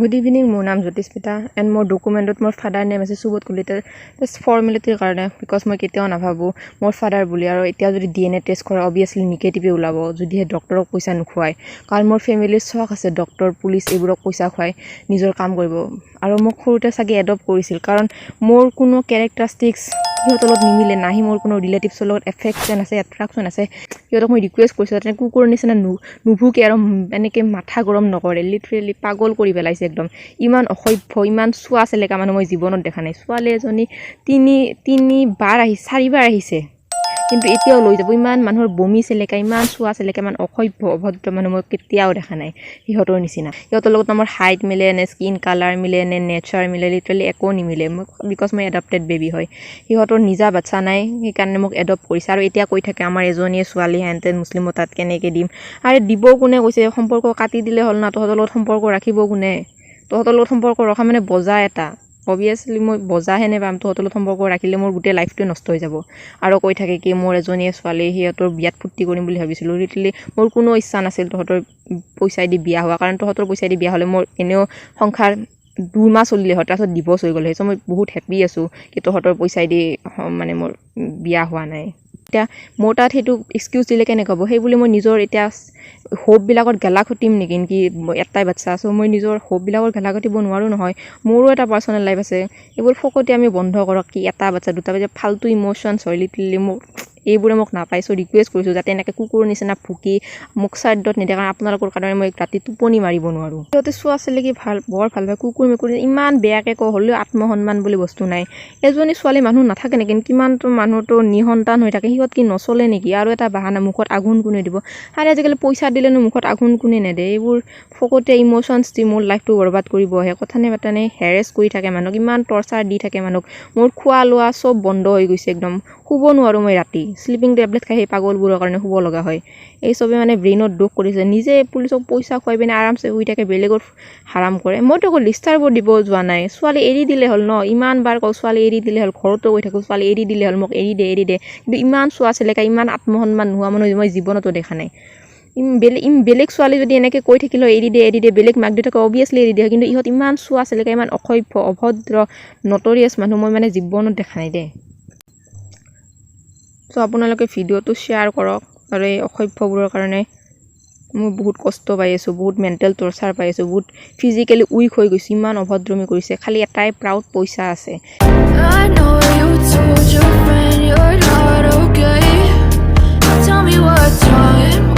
Good evening, মোৰ নাম Jyotismita and মোৰ ডকুমেণ্টত মোৰ ফাদাৰ নেম আছে সুবোধ কলিতা, জাষ্ট ফৰ্মেলিটিৰ কাৰণে, because মই কেতিয়াও নাভাবোঁ মোৰ ফাদাৰ বুলি। আৰু এতিয়া যদি ডিএনএ টেষ্ট কৰে, অভিয়াছলি নিগেটিভে ওলাব, যদিহে ডক্টৰক পইচা নোখোৱায়। কাৰণ মোৰ ফেমিলিৰ চখ আছে ডক্টৰ, পুলিচ এইবোৰক পইচা খুৱাই নিজৰ কাম কৰিব। আৰু মোক সৰুতে চাগে এডপ্ট কৰিছিল, কাৰণ মোৰ কোনো কেৰেক্টাৰিষ্টিক্স সিহঁতৰ লগত নিমিলে, নাহি মোৰ কোনো ৰিলেটিভছৰ লগত এফেকশ্যন আছে, এট্ৰেকশ্যন আছে। সিহঁতক মই ৰিকুৱেষ্ট কৰিছোঁ যাতে কুকুৰৰ নিচিনা নুভুকে আৰু এনেকৈ মাথা গৰম নকৰে। লিটাৰেলি পাগল কৰি পেলাইছে একদম। ইমান অসভ্য, ইমান চুৱা চেলেকা মানুহ মই জীৱনত দেখা নাই। ছোৱালী এজনী তিনিবাৰ আহি, চাৰিবাৰ আহিছে, কিন্তু এতিয়াও লৈ যাব। ইমান মানুহৰ বমি চেলেকা, ইমান চুৱা চেলেকা, ইমান অসভ্য অভদ্ৰ মানুহ মই কেতিয়াও দেখা নাই সিহঁতৰ নিচিনা। সিহঁতৰ লগত মোৰ হাইট মিলে নে স্কিন কালাৰ মিলে নে নেচাৰ মিলে? লিটাৰেলি একো নিমিলে মোক, because মই এডপ্টেড বেবী হয়। সিহঁতৰ নিজা বাচ্ছা নাই, সেইকাৰণে মোক এডপ্ট কৰিছে। আৰু এতিয়া কৈ থাকে আমাৰ এজনীয়ে ছোৱালী, হেন তেন, মুছলিমৰ তাত কেনেকৈ দিম? আৰে, দিব কোনে কৈছে? সম্পৰ্ক কাটি দিলে হ'ল না। তহঁতৰ লগত সম্পৰ্ক ৰাখিব কোনে? তহঁতৰ লগত সম্পৰ্ক ৰখা মানে বজা এটা। অভিয়াছলি মই বজাহেনে পাম। তহঁতৰ লগত সম্পৰ্ক ৰাখিলে মোৰ গোটেই লাইফটোৱে নষ্ট হৈ যাব। আৰু কৈ থাকে কি মোৰ এজনীয়ে ছোৱালী, সিহঁতৰ বিয়াত ফূৰ্তি কৰিম বুলি ভাবিছিলোঁ। লিটাৰেলি মোৰ কোনো ইচ্ছা নাছিল তহঁতৰ পইচাই দি বিয়া হোৱা, কাৰণ তহঁতৰ পইচাই দি বিয়া হ'লে মোৰ এনেও সংসাৰ 2 মাহ চলিলে হয়, তাৰপিছত ডিভ'ৰ্চ হৈ গ'ল হয়। চ' মই বহুত হেপ্পী আছোঁ কি তহঁতৰ পইচাই দি মানে মোৰ বিয়া হোৱা নাই। এতিয়া মোৰ তাত সেইটো এক্সকিউজ দিলে কেনেকৈ হ'ব? সেই বুলি মই নিজৰ এতিয়া হোপবিলাকত গেলা খুটিম নেকি? নেকি এটাই বাচ্ছা চ' মই নিজৰ হোপবিলাকত গেলা খুটিব নোৱাৰোঁ নহয়। মোৰো এটা পাৰ্চনেল লাইফ আছে। এইবোৰ ফকতীয়ামি আমি বন্ধ কৰক কি এটা বাচ্ছা, দুটা বাচ্ছা, ফাল্টু ইম'শ্যনছ হয়। লিটাৰেলি মোক এইবোৰে মোক নাপায়। চ' ৰিকুৱেষ্ট কৰিছোঁ যাতে এনেকৈ কুকুৰৰ নিচিনা ভুকি মোক ছাইডত নিদিয়ে, কাৰণ আপোনালোকৰ কাৰণে মই ৰাতি টোপনি মাৰিব নোৱাৰোঁ। সিহঁতে চুৱা চেলেকি ভাল বৰ ভাল পায়। কুকুৰ মেকুৰী ইমান বেয়াকৈ কওঁ, হ'লেও আত্মসন্মান বুলি বস্তু নাই। এজনী ছোৱালী মানুহ নাথাকে নেকি? কিমানটো মানুহটো নিসন্তান হৈ থাকে, সিহঁত কি নচলে নেকি? আৰু এটা বাহানা, মুখত আঘোণ কোনে দিব? আৰে, আজিকালি পইচা দিলেনো মুখত আঘোণ কোনে নেদে? এইবোৰ ফকতীয়া ইম'শ্যনছ দি মোৰ লাইফটো বৰবাদ কৰিব আহে। কথা নাই বাৰ্তা নাই হেৰেছ কৰি থাকে মানুহক, ইমান টৰ্চাৰ দি থাকে মানুহক। মোৰ খোৱা লোৱা চব বন্ধ হৈ গৈছে একদম। শুব নোৱাৰোঁ মই ৰাতি। শ্লিপিং টেবলেট খাই সেই পাগলবোৰৰ কাৰণে শুব লগা হয়। এই চবে মানে ব্ৰেইনত দুখ কৰিছে। নিজে পুলিচক পইচা খুৱাই পিনে আৰামছে শুই থাকে, বেলেগৰ হাৰাম কৰে। মইতো একো ডিষ্টাৰ্বো দিব যোৱা নাই। ছোৱালী এৰি দিলে হ'ল ন? ইমান বাৰ কওঁ, ছোৱালী এৰি দিলে হ'ল। ঘৰতো কৈ থাকোঁ, ছোৱালী এৰি দিলে হ'ল, মোক এৰি দে, এৰি দে। কিন্তু ইমান চুৱা চেলেকা, ইমান আত্মসন্মান নোহোৱা মানুহ মই জীৱনতো দেখা নাই। বেলেগ ছোৱালী যদি এনেকৈ কৈ থাকিলে হয়, এৰি দে, এৰি দে, বেলেগ মাক দেউতাকে অভিয়াছলি এৰি দিয়ে। কিন্তু ইহঁত ইমান চুৱা চেলেকা, ইমান অসভ্য অভদ্ৰ নটৰিয়াছ মানুহ মই মানে জীৱনত দেখা নাই দেই। চ' আপোনালোকে ভিডিঅ'টো শ্বেয়াৰ কৰক। আৰু এই অসভ্যবোৰৰ কাৰণে মই বহুত কষ্ট পাই আছোঁ, বহুত মেণ্টেল টৰ্চাৰ পাই আছোঁ, বহুত ফিজিকেলি উইক হৈ গৈছোঁ। ইমান অভদ্ৰমি কৰিছে। খালি এটাই প্ৰাউড, পইচা আছে। I know you told your friend you're not okay. Tell me what's wrong and